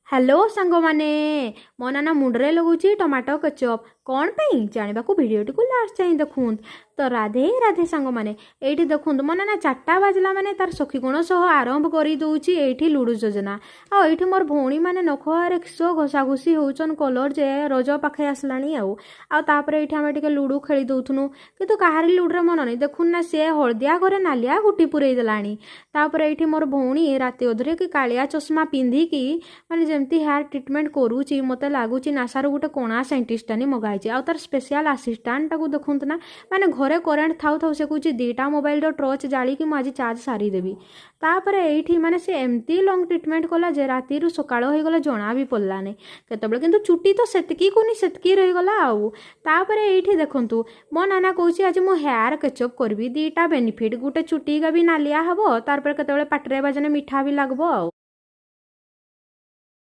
Hello ସାଙ୍ଗମାନେ, ମୋ ନାନା ମୁଣ୍ଡରେ ଲଗାଉଛି ଟମାଟୋ କେଚଅପ୍ କ'ଣ ପାଇଁ ଜାଣିବାକୁ ଭିଡ଼ିଓଟିକୁ ଲାଷ୍ଟ ଯାଏଁ ଦେଖୁନ୍ତୁ। ତ ରାଧେ ରାଧେ ସାଙ୍ଗମାନେ। ଏଇଠି ଦେଖନ୍ତୁ, ମୋ ନାନା 4ଟା ବାଜିଲା ମାନେ ତାର ସଖୀ ଗୁଣ ସହ ଆରମ୍ଭ କରିଦେଉଛି ଏଇଠି ଲୁଡ଼ୁ ଯୋଜନା। ଆଉ ଏଇଠି ମୋର ଭଉଣୀମାନେ ନଖରେ କିସ ଘଷାଘୁସି ହେଉଛନ୍ କଲର୍ ଯେ ରଜ ପାଖେ ଆସିଲାଣି। ଆଉ ଆଉ ତାପରେ ଏଇଠି ଆମେ ଟିକେ ଲୁଡ଼ୁ ଖେଳି ଦେଉଥିନୁ, କିନ୍ତୁ କାହାରି ଲୁଡ଼ୁରେ ମନ ନାହିଁ। ଦେଖୁନ୍ ନା, ସେ ହଳଦିଆ ଘରେ ନାଲିଆ ଗୁଟି ପୁରେଇ ଦେଲାଣି। ତାପରେ ଏଇଠି ମୋର ଭଉଣୀ ରାତି ଅଧରେ କି କାଳିଆ ଚଷମା ପିନ୍ଧିକି ମାନେ ଯେମିତି ହେୟାର ଟ୍ରିଟମେଣ୍ଟ କରୁଛି, ମୋତେ ଲାଗୁଛି ନାସାରୁ ଗୋଟେ କଣା ସାଇଣ୍ଟିଷ୍ଟ ଆଣି ମଗା ହେଇଛି। ଆଉ ତାର ସ୍ପେଶିଆଲ ଆସିଷ୍ଟାଣ୍ଟଟାକୁ ଦେଖନ୍ତୁ ନା, ମାନେ ଘରେ କରେଣ୍ଟ ଥାଉ ଥାଉ ସେ କହୁଛି 2ଟା ମୋବାଇଲର ଟର୍ଚ୍ଚ ଜାଳିକି ମୁଁ ଆଜି ଚାର୍ଜ ସାରିଦେବି। ତାପରେ ଏଇଠି ମାନେ ସେ ଏମିତି ଲଙ୍ଗ ଟ୍ରିଟମେଣ୍ଟ କଲା ଯେ ରାତିରୁ ସକାଳ ହେଇଗଲା, ଜଣା ବି ପଡ଼ିଲାନି କେତେବେଳେ, କିନ୍ତୁ ଚୁଟି ତ ସେତିକି କୁନି ସେତିକି ରହିଗଲା। ଆଉ ତାପରେ ଏଇଠି ଦେଖନ୍ତୁ, ମୋ ନାନା କହୁଛି ଆଜି ମୁଁ ହେୟାର କେଚଅପ୍ କରିବି। 2ଟା ବେନିଫିଟ୍, ଗୋଟେ ଚୁଟିକା ବି ନାଲିଆ ହବ, ତାପରେ କେତେବେଳେ ପାଟିରେ ବାଜନେ ମିଠା ବି ଲାଗିବ। ଆଉ